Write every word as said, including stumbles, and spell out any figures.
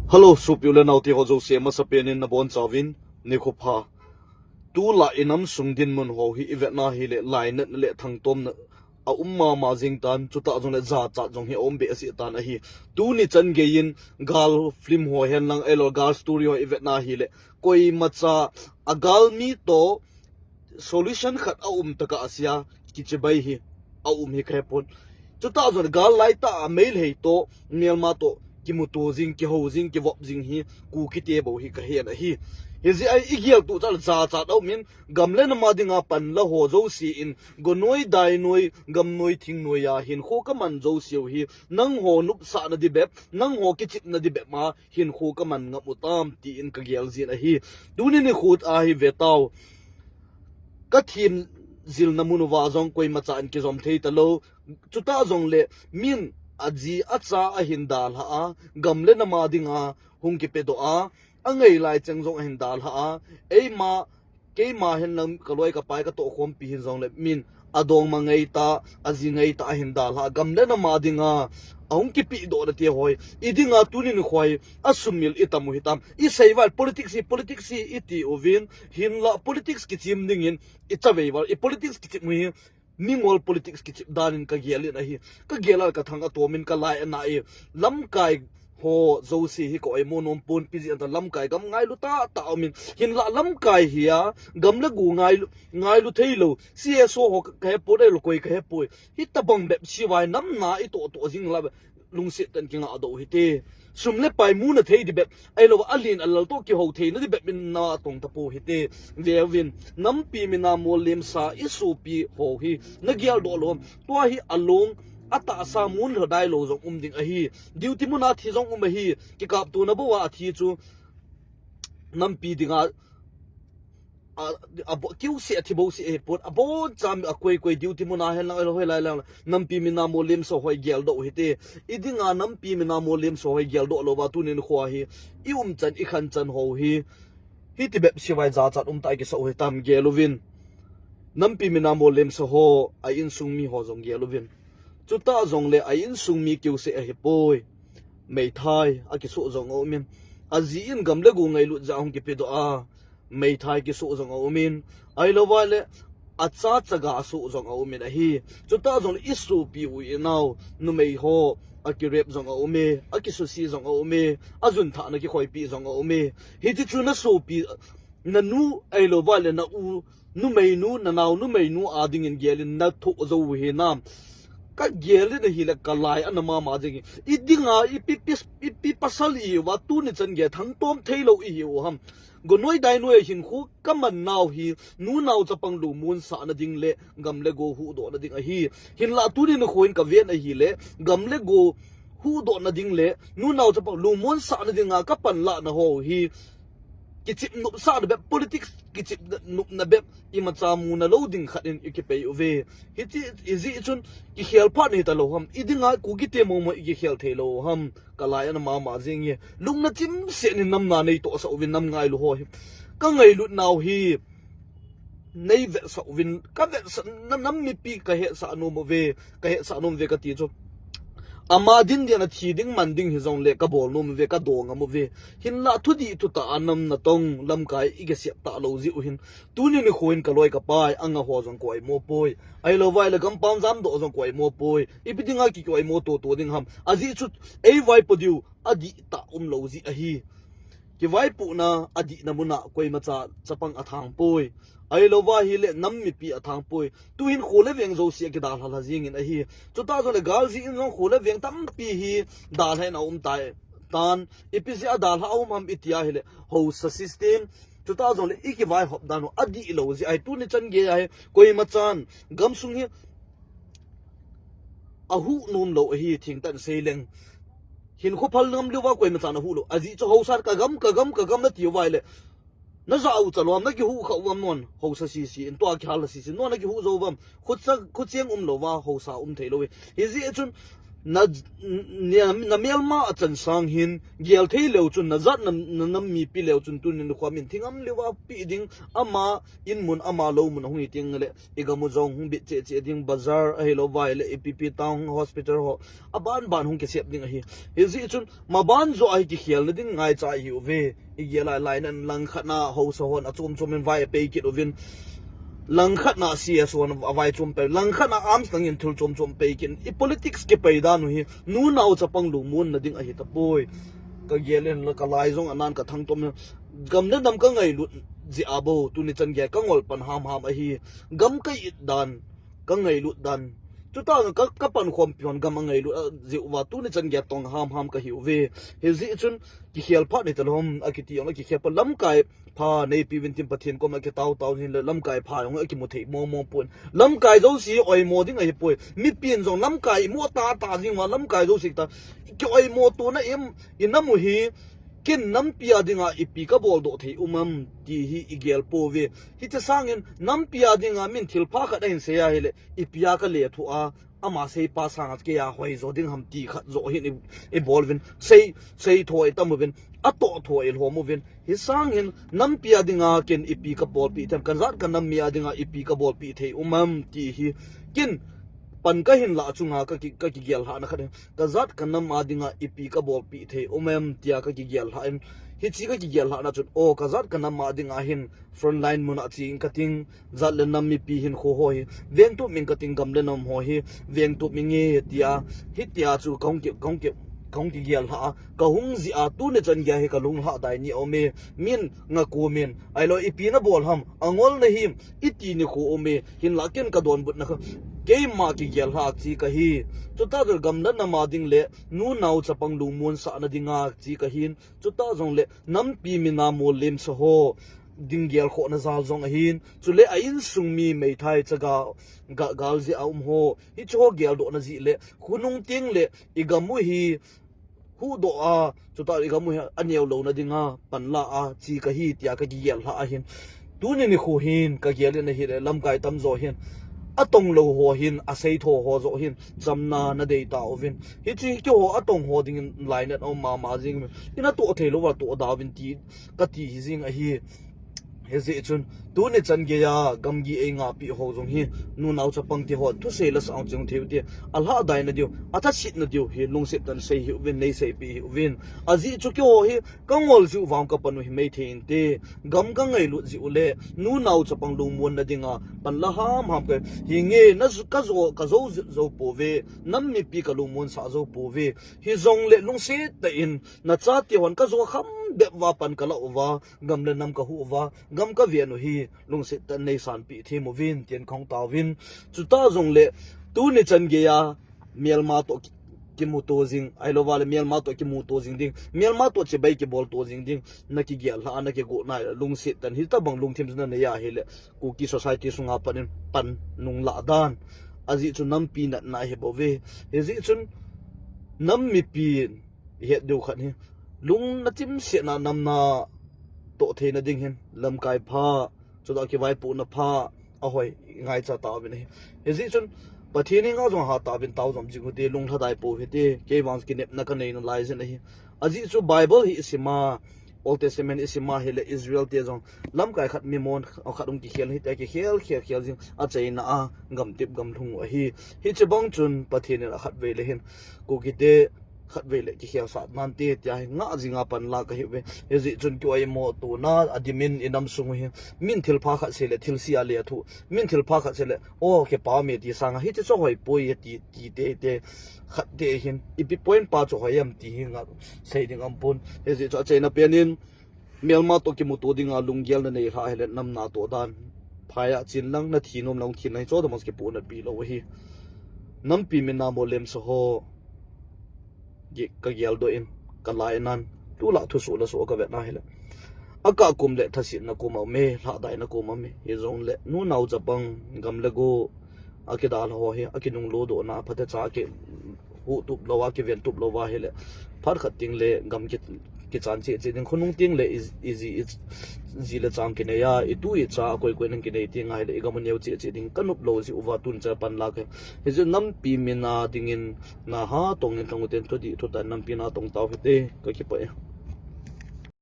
Hello, sopi u le nao te ho jouse, masapen in nabonchauvin nikho pha. Tulai inam sung dinmun ho hi ivetna hile lainat le thangtomna aum mama jing tan, chutah jongle jachat jong hi aum behseh tan ahi. Tuni chan geiyin gal film ho henlang, ahilou gal story ho ivetna hile, koimacha a galmi toh solution khat aum tokah a sia kichibai hi aum hi kahepon. Chutah jongle gal laitah a Meitei toh, Myanmar toh kimuto jing, kihou jing, kivop jing hi Kuki te bou hi kahen ahi. Hijeh a igel tuchat le jachat aumin, gam le nam a dinga panla ho jouse in, gonoi dainoi, gamnoi thingnoi a hinkho kaman jouseu hi nangho nopsahna ding bep, nangho kichepna ding bep ma hinkho kaman ngam u tam, tin kagel jin ahi. Tuni nikho a hi vetau. Kathim jilna mun uva jong koimachan kijom thei talou. Chutah jongle min aji acha ahin dalhah a, gam le nam a dinga hung kipedoh a, angailai cheng jong ahin dalhah a, eima, keima henlang kaloi kapai katohkhompi hin jongle min adongma ngaitah, aji ngaitah ahin dalhah a, gam le nam a dinga ahung kipehdohna te ho hi idinga tuni nikho hi asumil itamu hitam. Isei uva politics hi, politics hi itiuvin, hinla politics kichem dingin ichavei uva, i politics kichep u hi mingol politics kichep danin kagelin ahi. Kagel a kathang atomin kalai ana e. Lamkai ho jouse hi ka oimo nompon, pi jeh a lamkai gam ngailu tahtah aumin. Hinla lamkai hi a, gam le go ngailu, ngailu theilou C S O ho kahepoi, ahilou koi kahepoi. Hitobang bep sivai nam na itohtoh jing la lungset tah in kingahdoh u hite. Sum le pai muna thei ding bep, ahilou a len a lal toh kihou theina ding bep in natong tapou hite. Veuvin, nampi mina molem sa isopi ho hi nageldoh lou ham? Tua hi along atahsa mun lhadailou jong um ding ahi. Duty muna thi jong um ahi. Kikaptona bou a athi chu nampi dinga a, a, kiuseh, athi bouseh ahipon, abonchan a koi koi duty muna henlang, ahilou hoilai lang, nampi mina molem sa ho hi geldoh u hite. Idinga nampi mina molem sa ho hi geldoh louva tuni nikho hi iumchan, ikhanchan ho hi hiti bep sivai jachat umtah a kisah u hitam, geluvin. Nampi mina molem sa ho a insung mi ho jong geluvin. Chutah jongle a insung mi kiuseh ahipoi. Meithai akisoh jong aumin. Aji in gam le go ngailut jeh a hung kipedoh a, meithai kisoh jong aumin. Ahilou uva le acha chaga asoh jong aumin ahi. Chutah jongle isopi u inao numei ho akirape jong aume, akisuse jong aume, ajun thahna kikhoipi jong aume. Hiti chu nasopi, nanu ahilou uva le na u numeinu, nanao numeinu a dingin gelin nathoh jou u hinam? Kagelin ahile kalai ana mama jing e. Idinga ipi, pi, ipi pasal ihiuva tuni chan gei thangtom theilou ihiu ham? Gonoi dainoi a hinkho kaman nau hi, nu nao chapang lungmonsahna ding le gam le go huhdohna ding ahi. Hinla tuni nikho in kaven ahile, gam le go huhdohna ding le nu nao chapang lungmonsahna dinga kapanlahna ho hi kichep nopsahna bep, politics kichep nopna bep imacha muna lou ding khat in ikipei uve. Hiti ijeh chun kikhel phat nahi talou ham? Idinga Kuki te momo ikikhel theilou ham? Kalai ana mama jing e. Lungna chimset in nam na neitohsah uvin, nam ngailu ho hi. Kangailut nau hi neivetsah uvin, kavetsah, na, nam mipi kahetsah nom uve, kahetsah nom uve kati chu. Ama din din a thi ding man ding hijongle kabol nom uve, kadong ngam uve. Hinla thudih thutah a nam natong lamkai ikisep talou jeh u hin, tuni nikho in kaloi kapai, anga ho jong ka oimo poi. Ahilou uva le gampam jamdoh jong ka oimo poi. Ipi dinga ki, ka oimo toto ding ham? Ajeh chu eivaipo diu adihtah umlou jeh ahi. Kivaipohna adihna muna koimacha chapang athang poi. Ahilou uva hile nam mipi athang poi. Tuhin kho le veng jouse akidalha lha jingin ahi. Chutah jongle gal jeh in jong kho le veng tampi hi dalha in aum tai tan. Ipi jeh a dalha aum ham iti ahile, haosa system. Chutah jongle ikivaihop dan u adihlou jeh ahi. Tuni chan gei ahi, koimachan gamsung hi ahuh nomlou ahi, thengtah in seileng. Hinkho phal ngam louva koimachan ahuh lou. Ajeh chu haosa kagam, kagam, kagam nati uva ahile, najah u chalou ham, nakihuh kha uvam non, haosa sese in, tua kihal sese non, nakihuh jou uvam? Khucha, khucheng umlouva haosa um theilou e. Hijeh chun na, na, na melma a chan sang hin, gel thei leu chun, na jat na, na nam mipi leu chun, tunin khua min thingam leuva pi ding, ama in mun, ama lou mun hung hi ting le, i gam u jong hung bit che che ding, bazar, ahilou vai le, i pipi town, hospital ho, aban ban hung kisep ding ahi. Hijeh chun, maban jo ahi kikhel na ding ngaicha ahi uve. I gel lai lai nan langkhat na hausa hon achom chom in vai pei kit uvin. Langkhat na C S hon avai chom pei. Langkhat na arms nangin thil chom chom pei kit. I politics kipei dan u hi. Nu nao chapang lungmon na ding ahi tapoi. Ka gel in la ka lai jong anan ka thangtom in. Gam le nam ka ngailut jeh a bou. Tuni chan gei ka ngol pan ham ham ahi. Gam ka it dan. Ka ngailut dan. Chuta ka, ka pankhompi hon gam angailut a jeh uva tuni chan gei tong ham ham ka hi uve. Hijeh chun kikhel phat ni talom akiti ong akikhel pa lamkai pha neipi uvin tin Pathen koma kitao tao hin le lamkai pha ong akimu thei mo mo pon. Lamkai jouse oimo ding ahi poi. Mipin jong lamkai mo ta ta jing uva lamkai jouse ta. Ki oimo tona em i nam u hi ken nampi a dinga ipi ka bol doh thei um am ti hi i gel pouve. Hiche sangin nampi a dinga min thil pha khat ahin sei ahile ipi a ka lethuh a ama seipa sanga kei a hoi jo ding ham ti khat jo hin i, i bol uvin. Sei, sei tho i tam uvin. Atoh tho i lhom uvin. Hi sangin nampi a dinga ken ipi ka bolpi thei am, ka jat ka nam mi a dinga ipi ka bolpi thei um am ti hi ken pan ka hin lah chunga ka ki, ka kigel lhahna khat in, ka jat ka nam a dinga ipi ka bolpi thei um em tia ka kigel lhah in, hiche ka kigel lhahna chun, o, ka jat ka nam a dinga hin frontline mun a cheng ka ting, jat le nam mipi hinkho ho hi vengtup ing ka ting, gam le nam ho hi vengtup inge tia, hitia chu ka hung ki, ka hung ki, ka hung kigel lhah a, ka hung jih a, tuni chan gei hi ka lung lhahdai ni aume, min nga kumin, ahilou ipi na bol ham, angol na him, iti nikho aume, hinlah ken ka donbutna kha, keima kigel lhah chi ka hi. Chuta jong gam le nam a ding le, nu nao chapang lungmon sahna dinga chi ka hin, chuta jong le, nampi mina molemsa ho, ding gelkhohna jal jong ahin, chule a insung mi meithai chaga, ga, gal jeh a um ho, hiche ho geldohna jeh le, khonung teng le, i gam u hi, huhdoh a, chuta i gam u hi aneo louna dinga, panla a, chi ka hi, tia ka kigel lhah ahin. Tuni nikho hin, ka gel in ahile, lamkai tamjo hin, atong lou ho hin, asei tho ho jo hin, chamna na dei tauvin. Hiche, keiho atong ho dingin lainat aum mama jing uvin. I natoh thei louva toh da uvin ti, ka ti hi jing ahi. Hijeh chun, tuni chan gei a, gamgi ei ngapi ho jong hi, nu nao chapang te hon, thusei la sang ching thei u te, alhahdai na diu, athasit na diu hi, lungset tah in sei hih uvin, nei seipi hih uvin. Ajeh chu keiho hi, ka ngol jeh uva ka pan u hi mei thei inte, gam ka ngailut jeh u le, nu nao chapang lungmon na dinga, panla ham ham ka, hinge, na ju, ka jo, ka jo, jo pouve, nam mipi ka lungmon sah jo pouve, hijong le lungset tah in, na chate hon ka jo kham bep uva pan ka lah uva, gam le nam ka huh uva, gam ka ven u hi, lungset tah in nei sanpi thei uvin, tin ka hung tauvin. Chuta jong le, tuni chan gei a, melma toh ki, kimuto jing, ahilou va le melma toh kimuto jing ding, melma toh chibai kibolto jing ding, na kigel lhah a, na kigo nai, lungset tah in, hitabang lungthim chu na nei ahile, Kuki society sunga pan in, pan nung lah dan. Ajeh chu nampi natna hi bou ve. Hijeh chun, nam mipi, i het diu khat hi. Lung na chimset na nam natoh theina ding hin, lamkai pha, chuta kivaipohna pha, ahoi, ngaicha tauvin ahi. Hijeh chun, Pathen henga jong hatah uvin tao jom jing u hite, lung lhadai pou hite, kei vang kinepna ka neina lai jeh ahi. Ajeh chu Bible hi i sim a, Old Testament i sim a hile Israel te jong, lamkai khat mi mon, khat hung kikhel hite, kikhel, khel, khel jing, achaina a, gamtep, gamlhung u ahi. Hiche bang chun, Pathen in akhatvei le hin, Kuki te, khatvei le kikhel sah nante, tia hi ngah jinga panla ka hi uve. Hijeh chun kioimo tona, adimin i nam sung u hi. Min thil pha khat sei le, thilse a lethuh. Min thil pha khat sei le, o, kipah me ti sanga, hiche chu hoi poi, ti, ti te, te, khat te hin. Ipi point pa chu hoi am ti hi ngah sei ding aum pon. Hijeh chu achaina pen in, melma toh kimuto dinga lunggel na nei lhah hile nam natoh dan. Phai a chen lang na thi nom lang thi nai cho da mas kipohnatpi lou ahi. Nampi mina molemsa ho. Ge-, ka geldoh in, ka lai nan. Tulai thusoh lasoh ka vet na hile. Akah kum le thasetna kum aume, lhahdaina kum aume. Hijong le, nu nao chapang, gam le go, akidalha ho hi, akinunglo dohna, phatecha akihuhtup lou a, kiventup lou a hile. Phat khat teng le, gam ki, kichan cheh cheh ding, khonung teng le i, i ji, i ji le chang kinei a, i tu i cha a koi koi nang kinei teng ahile i gam u neo cheh cheh ding, ka nop lou jeh uva tun cha panla ka. Hijeh nampi min a dingin na hatong in thang uten thudih thutah in nampi na tong tau hite, ka kipah e.